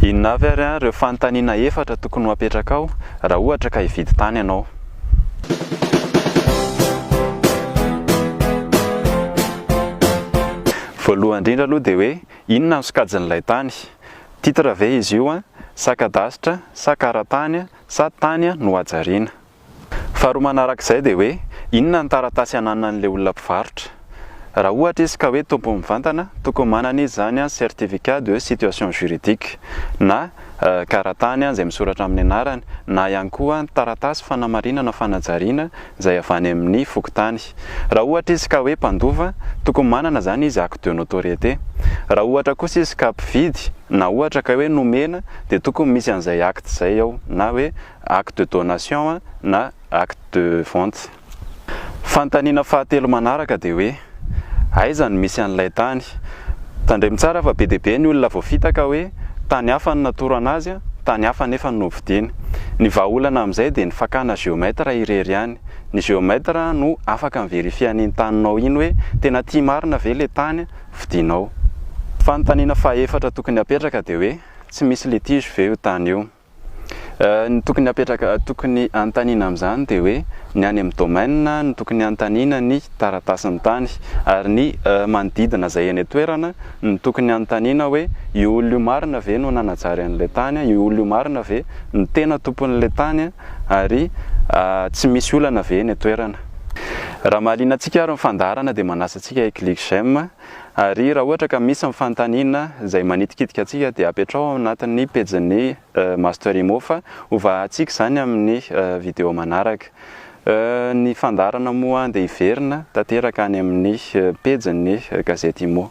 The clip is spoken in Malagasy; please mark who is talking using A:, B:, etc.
A: Inona avy ary ireo fanontaniana efatra tokony ho apetrakao raha ohatra ka hividy tany ianao? Voalohany indrindra aloha dia hoe inona ny sokajin'ilay tany? Titre ve izy io sa kadasitra sa kara-tany sa tany no hajariana? Faharoa manarak'izay dia hoe inona ny taratasy ananan'ilay olona mpivarotra? Raha ohatra izy ka hoe tompony mivantana, tokony manana izy izany certificat de situation juridique na kara-tany izay misoratra amin'ny anarany na ihany koa taratasy fanamarinana fanajariana izay avy any amin'ny fokontany. Raha ohatra izy ka hoe mpandova, tokony manana izany izy acte de notoriété. Raha ohatra kosa izy ka mpividy na ohatra ka hoe nomena dia tokony misy an'izay acte izay ao na hoe acte de donation na acte de vente. Fanontaniana fahatelo manaraka dia hoe, aiza no misy an'ilay tany? Tandremo tsara fa be dia be ny olona voafitaka hoe tany hafa no natoro anazy, tany hafa nefa no novidiany. Ny vahaolana amin'izay dia ny fakana géomètre irery ihany. Ny géomètre no afaka mi-verifier an'iny taninao iny hoe tena aty marina ve ilay tany vidianao. Fanontaniana fahaefatra tokony hapetraka dia hoe, tsy misy litige ve io tany io? Ny tokony hapetraka, tokony hanontaniana amin'izany dia hoe ny any amin'ny domaine no tokony hanontaniana ny taratasin'ny tany ary ny manodidina izay eny an-toerana no tokony hanontaniana hoe io olona io marina ve no nanajary an'ilay tany, io olona io marina ve no tena tompon'ilay tany ary tsy misy olana ve eny an-toerana. Raha mahaliana antsika ary ny fandaharana dia manasa antsika hi-clique j'aime Ary raha ohatra ka misy ny fanontaniana izay manitikitika antsika dia apetraho ao anatin'ny pejin'ny Master Immo fa hovahantsika izany amin'ny video manaraka. Ny fandaharana moa dia hiverina tanteraka any amin'ny pejin'ny gazety Immo.